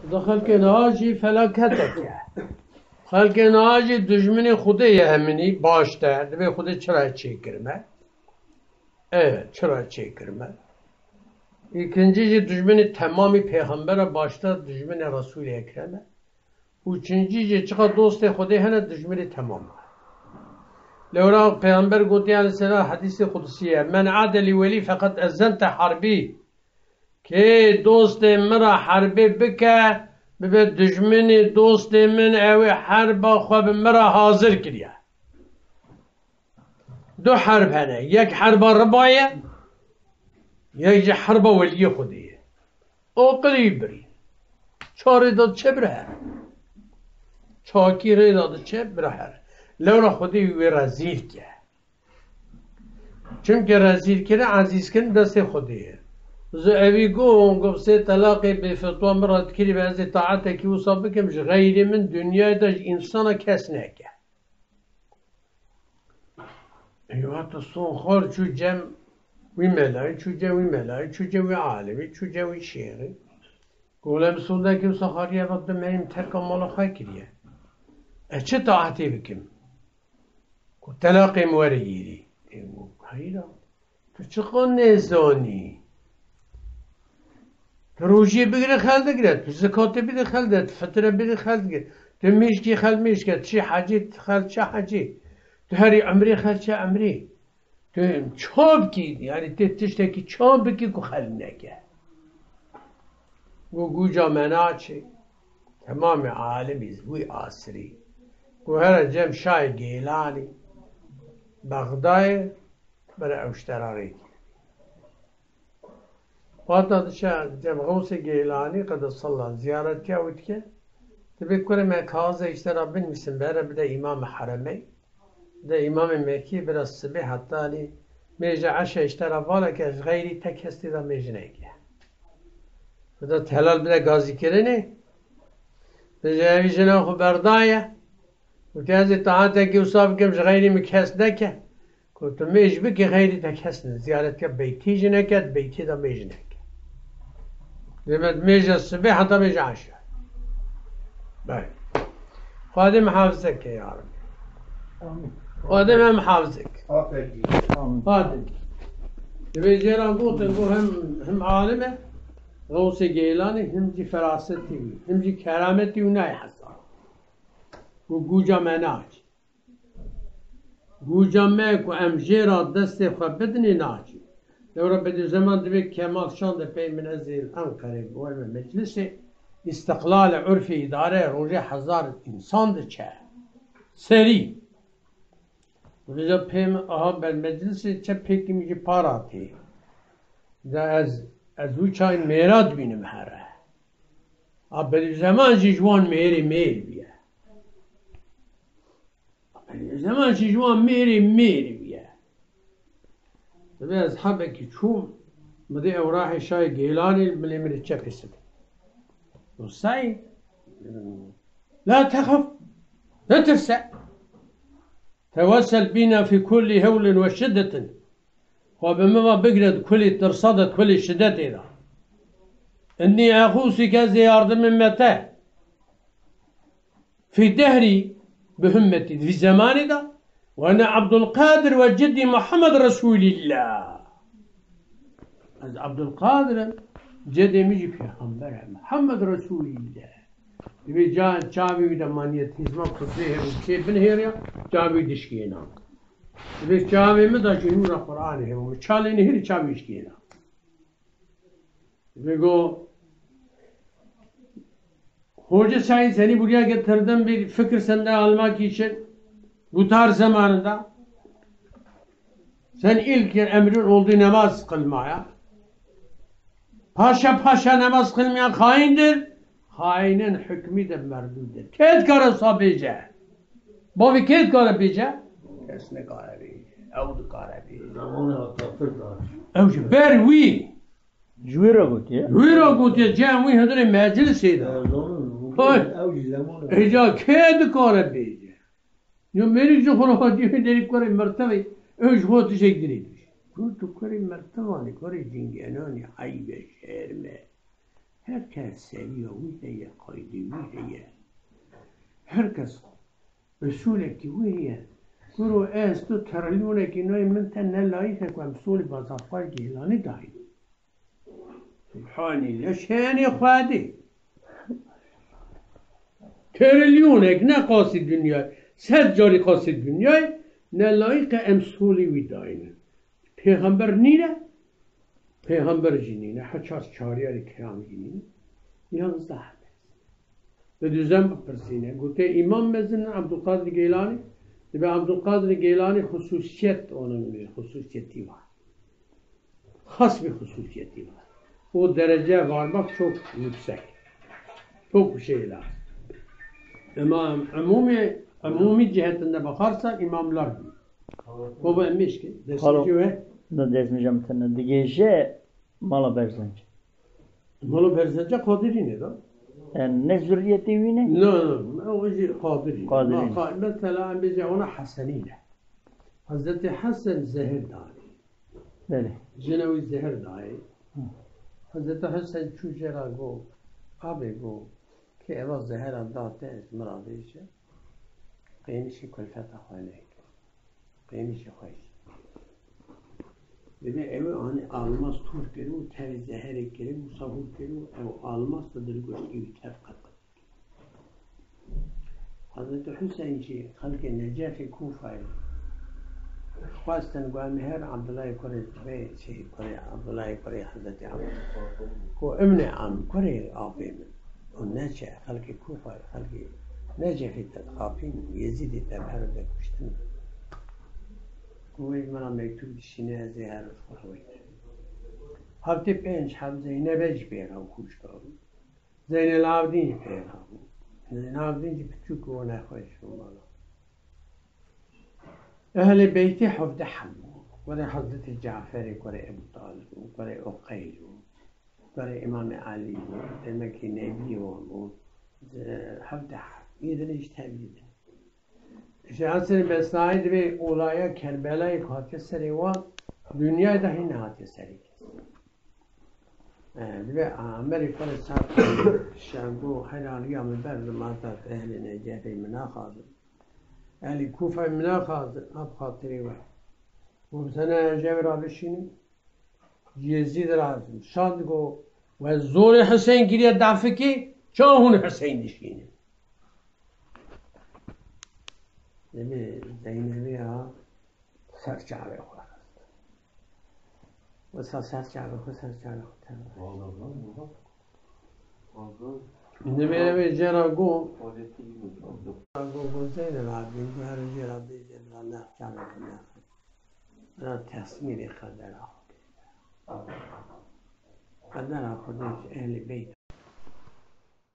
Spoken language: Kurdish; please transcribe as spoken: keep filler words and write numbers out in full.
Di xelkê niha jî felaketek e. Xelkê niha jî dijminê Xwedê ye heminî, baş te. Divê Xwedê çira çêkirime? E, çira çêkirime? Îkincî jî dijminê temamî pêxembere, baş te dijminê Resûlê Ekrem e. Û çincî jî çiqa dostê Xwedê hene, dijminê temam e. Lewra pêxember gotiye, aleyhîsselam, hedîsê qudusî ye, "Men ade li welî feqet ezente herbî." Kê dostê min re herbê bike, bibe dijminê dostê min, ew ê herba xwe bi min re hazir kiriye. Du herb hene. Yek herba riba ye, yek jî herba weliyê Xwedê ye. Aqilî birî. Ça rê de diçe bira here. Çakî rê de diçe bira here. Lewra Xwedê wî wê rezîl ke. Çimkî rezîlkirin, ezîzkirin destê Xwedê ye. Ji evî got, got, "Sê telaqê bêfetwa min re dikirî, be ez ê taetekî wisa bikim, ji xeyrê min dinyayê de ji însana kes neke." Ey, wata son xwar çû cem wî melayî, çû cem wî melayî, çû cem wî alimî, çû cem wî şêxî. Got, "Lem sondekî wisa xariye, vat, bi me yim terka mala xwe kiriye. Ez çi taetê bikim?" Ku telaqê min were yêrî. Ê, got, "Heyra, tu çiqa nêzanî? Tu rojiyê bigire, xel digire, tu zikatê bide, xel de, tu fitre bide, xel digire, tu mêjkî, xel mêjke, tu çi hecî, xel çi hecî, tu herî emrê, xel çi emrê. Tu ça bikî, yanî tê tiştekî ça bikî ku xel neke?" Got, "Gûca me naçê." Temamê alimî wî asirî. Got, "Here cem Şahê Geylanî, Bexdayê, bira ew ji te re rê kê." Wata diçe cem Xewsê Geylanî, qedesallah, ziyaretiya wî dike. Dibê kurê me kaxizek ji te re binivîsim, bere bide Îmamê Heremey. De Îmamê Mekkî, bira sibê hetanî mêje eşe ji te re vala ke ji xeyrî te kes tê de mêj neke. Bide telal bide gazîkirinê. Bije evî jina xwe berdaye. Û te ez ê taetekî wisa bikim, ji xeyrî min kes neke. Ku tu mêj bikî, xeyrî te kes ne. Ziyaretke beytî jî neke, di beytî de mêj neke. Dême di mêja sibê heta mêja eşa. Belê. Xwedê mihafizek ke ya Rabbi. Amîn. Xwedê me mihafizek. Aferin. Amîn. Xwedê. Divê jêran gotin, got him, him alim e, Xewsê Geylanî, him jî ferasetî wî, him jî kerametî wî nayê hesab. Got gûca me naçî. Gûca me ku em jê re destê xwe bidinê naçî. Lewra Bedîzeman divê Kemal Şan de pey min ez ê li Enqerê bi we me meclisê îstiqlalê urfê îdare rojê hezar însan diçe. Serî. Vêca pê min aha ber meclisê çe pêkî min jî para tê. De ez, ez wî çayê mêra dibînim here. A Bedîzeman jî ji wan mêrê mêr bûye. Zeman jî ji wan mêrê mêrê bûye. Divê ez hebekî çûm, min dê ew rahê Şahê Geylanê li milê min ê çepê sibê. Û Seîd, la texef, netirse. Tewessel bîna fî kullî hewlin we şiddetin. Xwe bi min ve bigire di kulî tirsa de, di kulî şidetê de. Innî exûsî ke ez ê yardimê me te. Fî dehrî bi himmetî, di vî zemanê de, we ne Abdulkadir we cidî Muhammed Resulîllah. Ez Abdulkadir im, cedê min jî pêxember e, Muhammed Resulîllah. Divê ca-, çavê wî de maniyet hizmet xizê hebû, kê binihêriya, çavê wî dişkêna. Divê çavê min de jî nûra Qur'anê hebû, min çalê nihêrî çavê wî dişkêna. Divê go, Hoca Saîd, senî buraya getirdim bir fikir sende almak için. Bu tarz zamanında sen ilk emrin oldu namaz kılmaya. Paşa paşa namaz kılmayan haindir. Hainin hükmü de merdûdir. Kê dikare wisa bêje? Bavê kê dikare bêje? Kes nikare bêje. Ew dikare bêje. Zamanê Atatürk a. Ew ji ber wî. Ji wî re gotiye. Wî re gotiye, cem wî hundirê meclisê de. Ew zamanê. Hay. Ew jî zamanê. Êca kê dikare bêje? Ya mêrik ji xwe re hatî wê derî kurê mertevê, ew ji xwe tişek dirê dibêje. Got tu kurê mertevanê, kurê cingenanê, eyb e, şerm e. Her kes seviya wî heye, qaydê wî heye. Her kes usulekî wî heye. Kuro ez tu trilyonekî nayê min te ne layîq e ku em solî bazarxwarê Geylanî dayîn. Subhanî leşenê Xwedê. Trilyonek ne qasî dinyayê, sed carî qasî dinyayê ne layîq e em solî wî dayîne. Pêxember nîne, pêxember jî nîne, heças çariyarî kiram jî nîne. Yanzdeh heb. Bi duzem bipirsîne. Gote Îmam Mezin Ebdulqadir Geylanî, dibe Ebdulqadir Geylanî xusûsiyet onun, xusûsiyetî var. Has bir hususiyeti var. O derece varmak çok yüksek. Çok bir şey lazım. Ama umumi, umumi cihetinde bakarsan imamlar büyük. Baba emmiş ki, Halo. Destekçi ve Da dezmîja min tene. Digêje mala Berzenc. Mala Berzenca Qadirî ne da? Yani ne zürriyetê wî ne? No, no, o jî Qadirî. Qadirî. Ma, qa-, mesela em bêje ona Hesenî ne. Hazreti Hesen zehir danî. Belê. Jina wî zehir dayê. Hı. Hezreti Hesen çû jê re got, "Abê," got, "kê eva zehera da te, ez min re bêje, qêmişê kulfeta xwe neke. Qêmişê xwe jî." Dibê ew anî almas tûr kiribû, tevî zeherê kiribû, sahûr kiribû, ew almas da dilgoştî wî tev qet qet. Hazreti Hüseyin jî xelkê Necefê Kûfayê xwestin ku em her Abdullahê kurê Zubeyr, şey, kurê Abdullahê kurê Hezretî Amr, ku Ibnê Am, kurê apê min, û neçe xelkê Kûfayê, xelkê Necefê te dixapîn, Yezîdê te bi hev de kuştin. Ku wê ji min re mektûb dişîne, ez ê her roz xwe hewê. Heftê pênc heb Zeynebe jî pê re kuşt dabû. Zeynel Abidîn jî pê re bû. Zeynel Abidîn jî piçûk û nexweş bû mala. Ehlê Beytê hevdeh hebû. Kurê Hezretî Caferê, kurê Ebû Talib û kurê Uqeyl û kurê Îmamê Elî û demekî Nebî wan û, e, hevdeh heb. Yê din jî tevî din. Ji Esenê Besnayê dibê olaya Kerbelayê ku hatiye serê wan, dinyayê de hîn nehatiye serê kes. E, dibê Amerî kurê Sa'd şango helaliya min ber li mata ehlê Necefê min naxazin. Ehlê Kûfayê min naxazin, ha bi xatirê we. Û sene ez jê re bişînim. Yezîd razim. Şand go, we zorê Hiseyn kiriye dafikî, ça hûn Hiseyn dişînin? Demê Zeynebê ya ser çavê xwe xist. Wisa ser çavê xwe, ser çavê xwe tevî. Demê ew ê jê re go, go, go Zeynel Abidîn, go her jê re bêje, bila nav çavê xwe naxin. Ra tesmîrê qedera Xwedê. Qedera Xwedê ji ehlê beyt